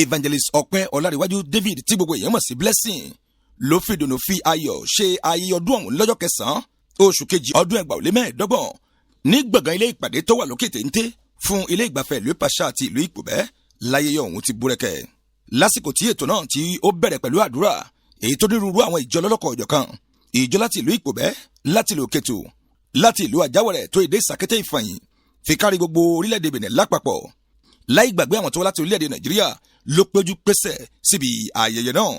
Evangelist Ọpẹ́ Ọlárẹ̀wájú David, tí gbogbo èèyàn mọ̀ sí Blessing, ló fi dùnnú fi ayọ̀ ṣe ayẹyẹ ọdún ọ̀hún lọ́jọ́ 9 oṣù kejì ọdún 2025 ní gbọ̀ngàn ilé ìpàdé tó wà lókè téńté fún ilé ìgbafẹ́ ìlú Ìpàṣà àti ìlú Ìpòbẹ́ láyẹyẹ ọ̀hún ti búrẹ́kẹ́. Lásìkò tí ètò náà tí ó bẹ̀rẹ̀ pẹ̀lú àdúrà èyí tó nírúurú àwọn ìjọ lọ́lọ́kọ̀ ọ̀jọ̀kan, ìjọ láti ìlú Ìpòbẹ́, láti ìlú Kétu, láti ìlú Àjáwẹ̀rẹ̀ tó èdè Ìsàkété Ìfàyìn, fi kárí gbogbo orílẹ̀-èdè Benin lápapọ̀, láì gbàgbé àwọn tó wá láti orílẹ̀-èdè Nàìjíríà ló péjú pésẹ̀ síbi ayẹyẹ náà.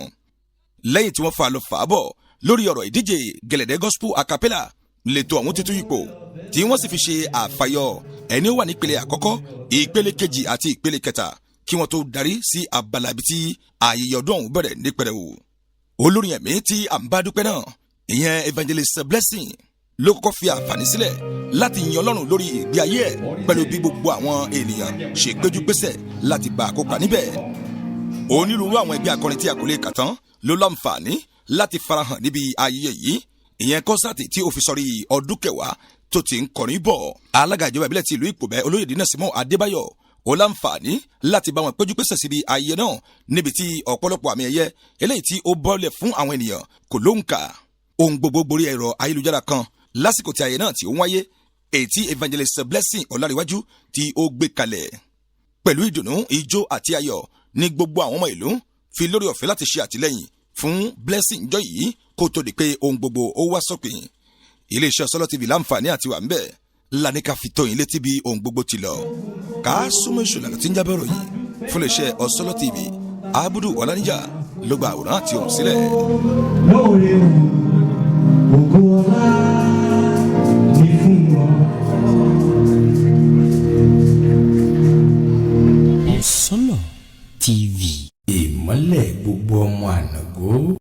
Lẹ́yìn tí wọ́n fa lọ fà á bọ̀ lórí ọ̀rọ̀ ìdíje gẹ̀lẹ̀dẹ́ gospel acapella lẹ́tọ̀ àwọn tuntun ipò tí wọ́n sì fi ṣe àfàyọ ẹni ó wà nípele àkọ́kọ́, ìpele kejì àti ìpele kẹta, kí wọ́n tó darí sí abala ibi tí ayẹyẹ ọdún ọ̀hún bẹ̀rẹ̀ ní pẹrẹwu. Olórin ẹ̀mí tí à ń bá dúpẹ́ náà, ìyẹn Evangelist Blessing, ló kọ́kọ́ fi àǹfààní sílẹ̀ láti yin Ọlọ́run lórí ìgbé ayé ẹ̀ pẹ̀lú bí gbogbo àwọn ènìyàn ṣe péjú pésẹ̀ láti bá a kópa níbẹ̀. Onírúurú àwọn ẹgbẹ́ akọrin tí a kò lè kà tán ló láǹfààní láti farahàn níbi ayẹyẹ yìí, ìyẹn kọ́nsáàtì tí ó fi sọrí ọdún 10 tó ti ń kọrin bọ̀. Alága ìjọba ìbílẹ̀ ti ìlú Ìpòbẹ́, Olóyè Dínà Símọ́ Adébáyọ̀, ó láǹfààní láti bá wọn péjú pésẹ̀ síbi ayẹyẹ náà, níbi tí ọ̀pọ̀lọpọ̀ àmì ẹ̀yẹ eléyìí tí ó bọ́lẹ̀ fún àwọn ènìyàn kò lóǹkà. Ohun gbogbo gborí ẹ̀rọ ayélujára kan lásìkò tí ayẹyẹ náà tí ó ń wáyé, èyí tí Evangelist Blessing Ọláríwájú tí ó gbé kalẹ̀. Pẹ̀lú ìdùnnú, ijó àti ayọ̀ ní gbogbo àwọn ọmọ ìlú fi lórí ọ̀fẹ́ láti ṣe àtìlẹ́yìn fún Blessing jọ yìí kó tó di pé ohun gbogbo ó wá sópin. Iléeṣẹ́ Sọ́lọ́ TV láǹfààní àti wà ń bẹ̀ lánìkà fi tó yín létí bí ohun gbogbo ti lọ. Ká súnmọ́ ìṣòlá tí ń jábọ̀ ròyìn fún iléeṣẹ́ Ọ̀sọ́lọ́ TV. Abudu Ọ̀làníjà ló gba àwòrán àti ohùn sílẹ̀. Lóore o, ògo ọlá ní fún ọ. Ọ̀sọ́lọ̀ TV. Ìmọ́lẹ̀ gbogbo ọmọ ànàgó.